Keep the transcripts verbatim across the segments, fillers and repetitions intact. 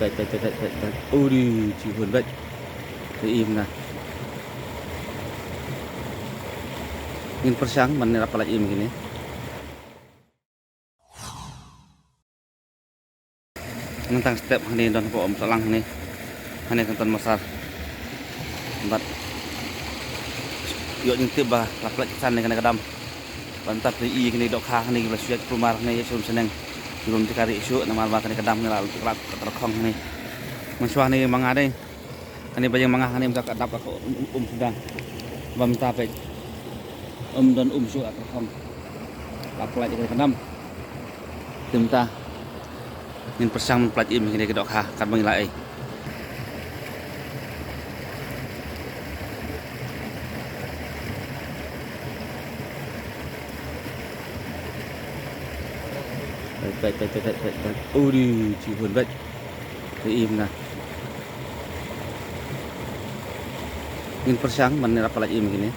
Peit, peit, peit, peit, peit, peit. Udi, chi hun beit. Te im na. Ngin pyrshang ban ïarap pyllait im kine. Ngan tang step hangne don hapoh Umsahlang hangne. Hangne tang ton masar. Bad ïoh jingtip ba la pyllait ksan ne kane ka dam. Bad mynta phi i kine ki dohkha hangne ki ba la shu ïaid kulmar hangne ïa sha rum shaneng. Ki rum jaka rieh shuh namar ba kane ka dam hangne la, la, la tyrkhong hangne. Mynshuwa hangne ma nga dei. Kane ba ïeng ma nga hangne mynta ka dap la ka um, um, um suda. Ba mynta peit. Um don um shuh la tyrkhong. La pyllait ïa kane ka dam. Te mynta ngin pyrshang ban pyllait im ïa kine ki dohkha katba ngi la ei. Peit, peit, peit, peit, peit, peit. Udi, chi hun beit. Te im na. Ngin pyrshang ban ïarap pyllait im kine.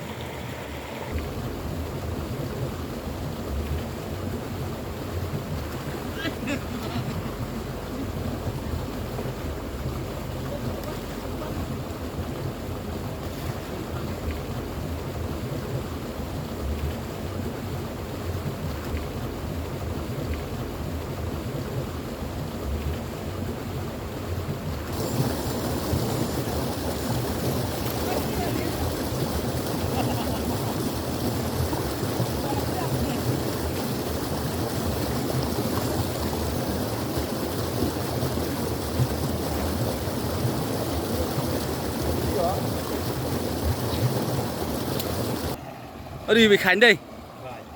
Adi, wi khain dei.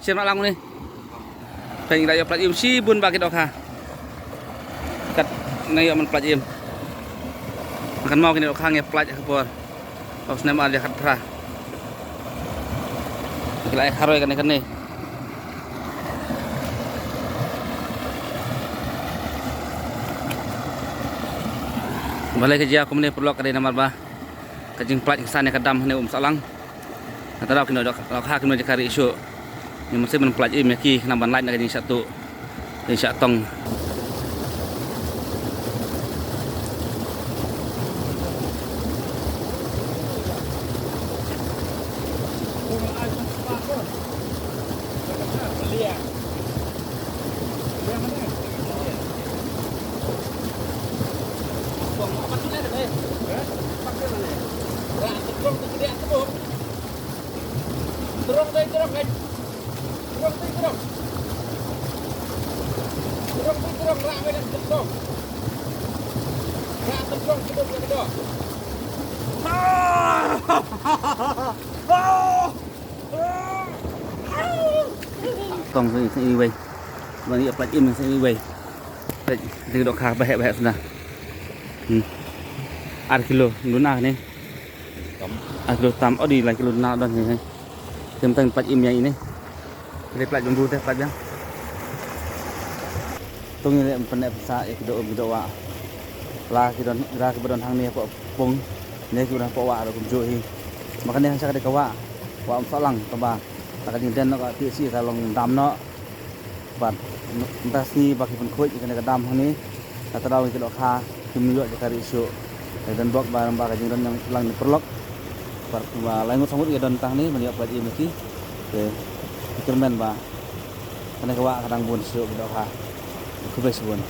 Sien ma lang ni. Peit ngi la ïoh pyllait im shibun ba ki dohkha. Kat ngi ïoh man pyllait im. Kan mau kine dohkha ngi pyllait ha ka por. Ba u snem ar hajar khatphra. Ki la ai haroi kane kane. Balei ka jia kumne paralok, ka dei namar ba ka jingpyllait ksan ïa ka dam hangne Umsahlang. Nangta daw kino dohkha kino jaka rieh shuh. Ngi mynsiem ban pyllait im ïa ki khnang ban lait na ka jingshah tuh, jingshah tong. Tong sa i, sa i wei. Ban ïa pyllait im sa i wei. Peit, dei dohkha ba heh ba heh sna. Hmm. Ar kilo duna ne. Ar kilo tam, odi lai kilo duna don hi. Tem tang pyllait im ïa ine. Pyllait, pyllait bambu te, pyllait biang. Tang ine pynneh pynsah ïa ki doh um ki doh wah. La ki don, la ki ba don hangne hapoh pung. Ne ki ba don hapoh wah ruh kumjuh hi. Ba kane hansha ka dei ka wah. Wah Umsahlang tangba la ka jingden noh ka T C ka long dam noh. Bad mynta sngi ba ki pynkhuid ïa kane ka dam hangne, nangta daw ki dohkha kim ïoh jaka rieh shuh. Te don bok ba, ba ka jingdon lang ni paralok. Bad ba lai ngut saw ngut ki don tang hangne ban ïoh pyllait im ïa ki. Te ki kyrmen ba kane ka wah ka dang bun shuh ki dohkha. Khublei shibun.